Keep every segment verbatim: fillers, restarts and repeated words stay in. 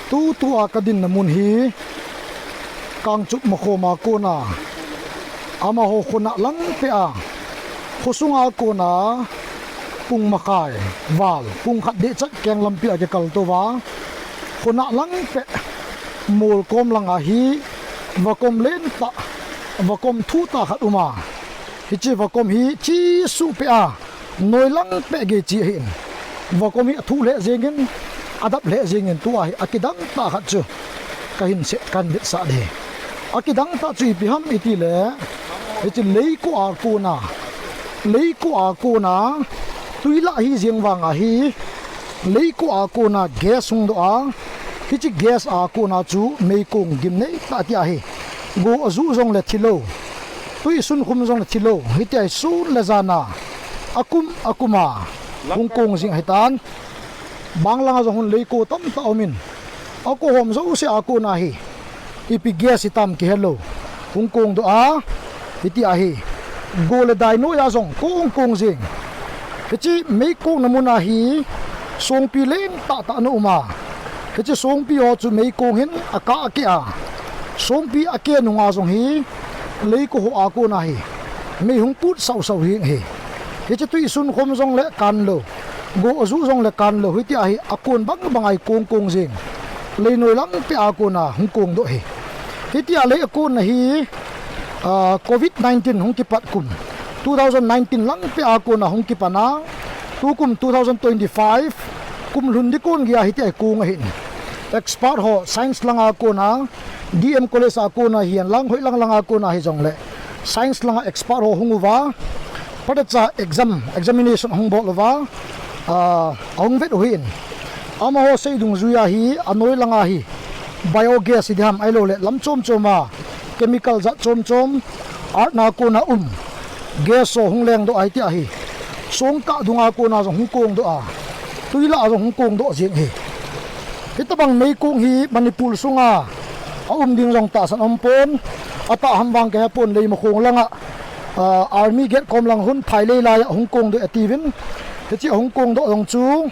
Tutua kadinna mun hi Kangchup Makhoma kona amaho khonah lang peh a, khosunga kona pung makhai val, pung khat dehchat keng lampi a kikal touva, khonah lang peh molkom langa hi vakom lentah, vakom thuhtah khat uma. Hiche vakom hi chesuh peh a, noilang peh gei chi ahin. Vakom hi athuh lheh jengin, adap lheh jengin, tua hi akidangtah khat chu kahin se, kahin vetsah ding. Akidangtah chu ipi ham itile, hiche leiko a kona, leiko a kona, twi lah hi jeng vanga hi, leiko a kona gas hung doh a, hiche gas a kona chu meikong gimnei tah tia hi. Go aju jongle thilou, twi sunkhum jongle thilou, hitia hi sun le jana, akum, akuma hung kong jing ahitan. Banglanga jong hung leiko tamtah umin, akohom jouse a kona hi, ipi gas hitam kihelou, hung kong doh a, hitia hi. Go le dai noiya jong kong kong jing. Hiche meikongna muna hi songpi lentah tah ana uma. Hiche songpi ho chu meikong hin akah akeh a, songpi akeh nunga jong hi leiko ho a kona hi mei hung put sausau hi ahi. Hiche twi sunkhum jongle kanlou, go aju jongle kanlou, hitia hi akon bang banga hi kong kong jing. Leinoi lang peh a kona hung kong doh ahi. Hitia lei akonna hi, covid nineteen hung kipat kum, two thousand nineteen lang peh a kona hung kipan a, tukum two thousand twenty-five kum lhun ding kon geiya hitia hi kong ahin. Expert ho science langa kona, D M College a kona hihen lang, hoilang langa kona hijongle, science langa expert ho hung uva, patacha exam, examination ahung bol uva, ahung vet u ahin. Amaho sei dungjuiya hi anoi langa hi biogas hi diham ahiloule lam chom choma chemical jat chom chom, earth na kona um gas ho hung lengdoh a hitia hi, songkah dunga kona jong hung kongdoh a, twi lah a jong hung kongdoh jeng ahi. Hitobang meikong hi Manipur sunga aum ding jong tahsan aumpon, atah ham vang kahepon, Leimakhong langa, army gate kom lang hung phai lei laiya hung kongdoh atiuvin, hiche ahung kongdoh jong chu,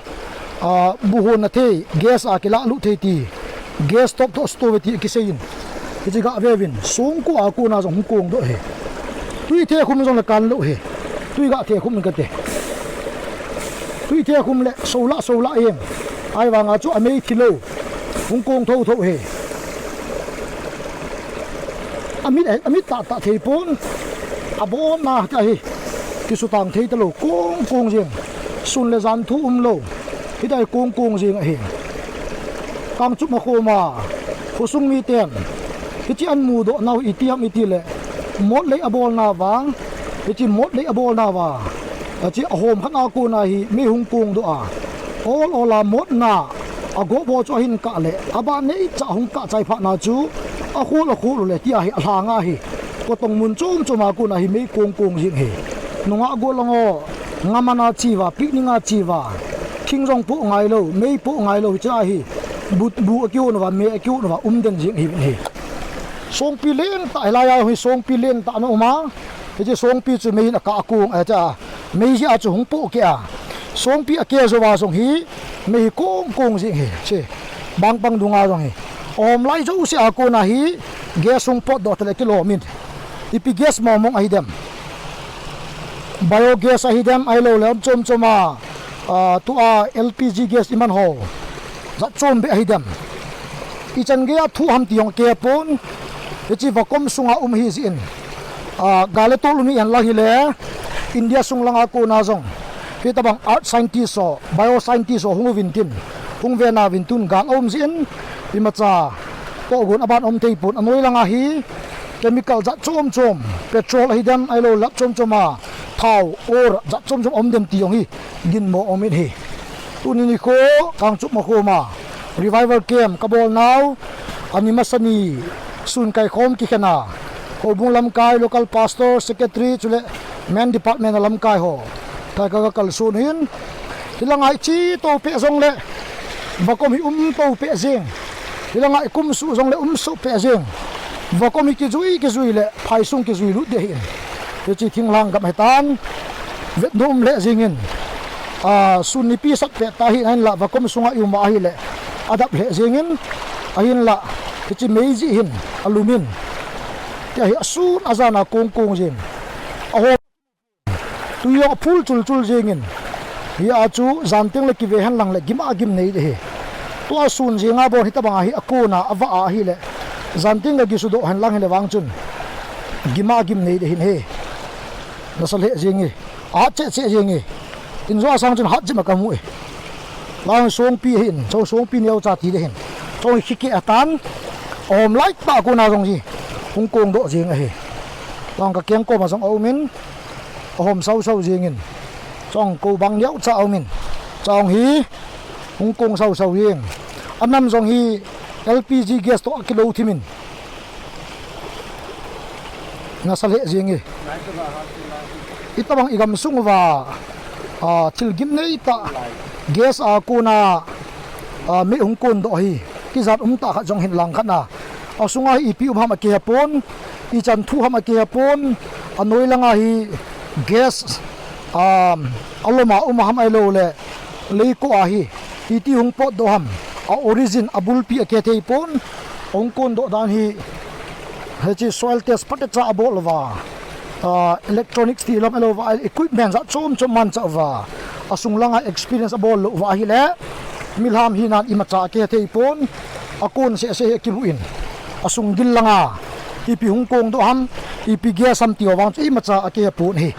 buhonna thei, gas a kilahlut thei ti, gas stove toh stove ti akiseiyin, hiche gah veuvin, songko a kona jong hung kongdoh ahi. Twi thekhum jongle kanlou ahi. Twi gah thekhum in kati. Twi thekhum le solah solah jeng. Ahivanga chu amei thilou, hung kong thouthou ahi. Amit, amit tahtah theipon, abonna tia hi kisutang thei talou, kong kong jeng. Sun le jan thu umlou, hitia hi kong kong jeng ahi. Kangchup Makhoma khosung miten hiche ahin mudoh nau hi itiham itile, mot lei abolna vang, hiche mot lei abolna vang, hiche ahom khat a kona hi mei hung kongdoh a, ol ol a motna agobo chu ahin kah le, aban neicha hung kah chai phatna chu akhol akhol ule tia hi alhanga hi, kotong mun chom choma kona hi mei kong kong jing ahi. Nungah gollhang ho, ngaman a cheuva, picnic a cheuva, thing jong poh ngailou, mei poh ngailou, hichea hi bu, bu akihon uva, mei akihon uva umden jing ahiuvin ahi. Songpi lentah, hilaiya hi songpi lentah ana uma. Hiche songpi chu mei in akah akong, hichea mei jeh a chu hung pohkeh a, songpi akeh jouva jong hi mei hi kong kong jing ahi. Che, bangpang dunga jong hi, ahom lai jouse a kona hi gas hung potdoh tale kilomin, ipi gas mong mong ahidem, biogas ahidem, ahiloule lam chom choma tua L P G gas iman ho jat chom beh ahidem, ichan geiya thuh ham ti jong akihepon. Hiche vakom sunga um ahijeh in, gal le tol um hihen lang hile, India sung langa kona jong hitobang earth scientist ho, bio scientist ho hung uvin tin, hung venauvin, tun gal aum jeh in, imacha tohgon aban aum theipon, anoi langa hi chemical jat chom chom, petrol ahidem, ahiloule lam chom choma thao, oil jat chom chom aumdem ti jong hi ginmo aumin ahi. Tuni nikho Kangchup Makhoma revival camp kabolnau, ani masani sun kaikhom kikhen a, houbung lamkai, local pastor, secretary chule men department a lamkai ho, thai ka, kakalson hin, hilanga iche toupeh jongle vakom hi um toupeh jeng, hilanga ikumsuh jongle umsuh peh jeng, vakom hi kijui kijui le phaisung kijui lut ding ahin. Hiche thinglhang gam ahitan, vetnom um lheh jengin, sun nipi sat pet tah ahin, ahinla vakom sunga ium a ahile, adap lheh jengin, ahinlah, hiche mei jeh hin, alumin. Tia hi asun ajan a kong kong jeng. Ahom, tui jong aphul chul chul jengin. Hia chu, jan teng le kive henlang le gim a gim nei ding ahi. Tua sun jenga bon hitobang a hi akon a, avah a ahile. Jan teng le gisudoh henlang hile vang chun. Gim a gim nei ding ahin ahi. Nasa lheh jeng e. Ahat cheh cheh jeng e. Injo a sang chun hat jep a kamu e. Lang songpi ahin, chu songpi neocha ti ding ahin. Chu hi khikeh atan, ahom lai tah a kona jong hi, hung kong doh jeng ahi. Lang kakeng koma jong aumin, ahom sau sau jengin. Chu kobang neocha aumin. Chu hi, hung kong sau sau jeng. Anam jong hi, L P G gas toh akilou thimin. Nasa lheh jeng e. Itobang igamsung uva, a, thil gimnei tah, gas a kona, a, mei hung kondoh hi, kijat umtah khat jong hin lang khat na. Asunga hi ipi um ham akihe pon, ichan thu ham akihe pon, anoi langa hi gas, a, alom a um ham ahilou le, leiko a hi, iti hung potdoh ham, a origin, abulpi akihe thei pon, hung kondoh dan hi, hiche soil test phatecha abol uva, a, electronics ti lom ahilouva, equipment jat chom chom manchah uva, asung langa experience abol lou uva ahile, milham hinan imacha akihe thei pon, akon seh seh hi akibuh in, asung gil langa, ipi hung kongdoh ham, ipi gas ham ti ho vang chu imacha akihe pon ahi,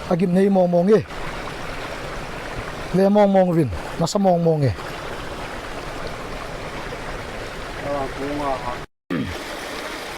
agimnei mong mong e, ve mong mong uvin, nasa mong mong e.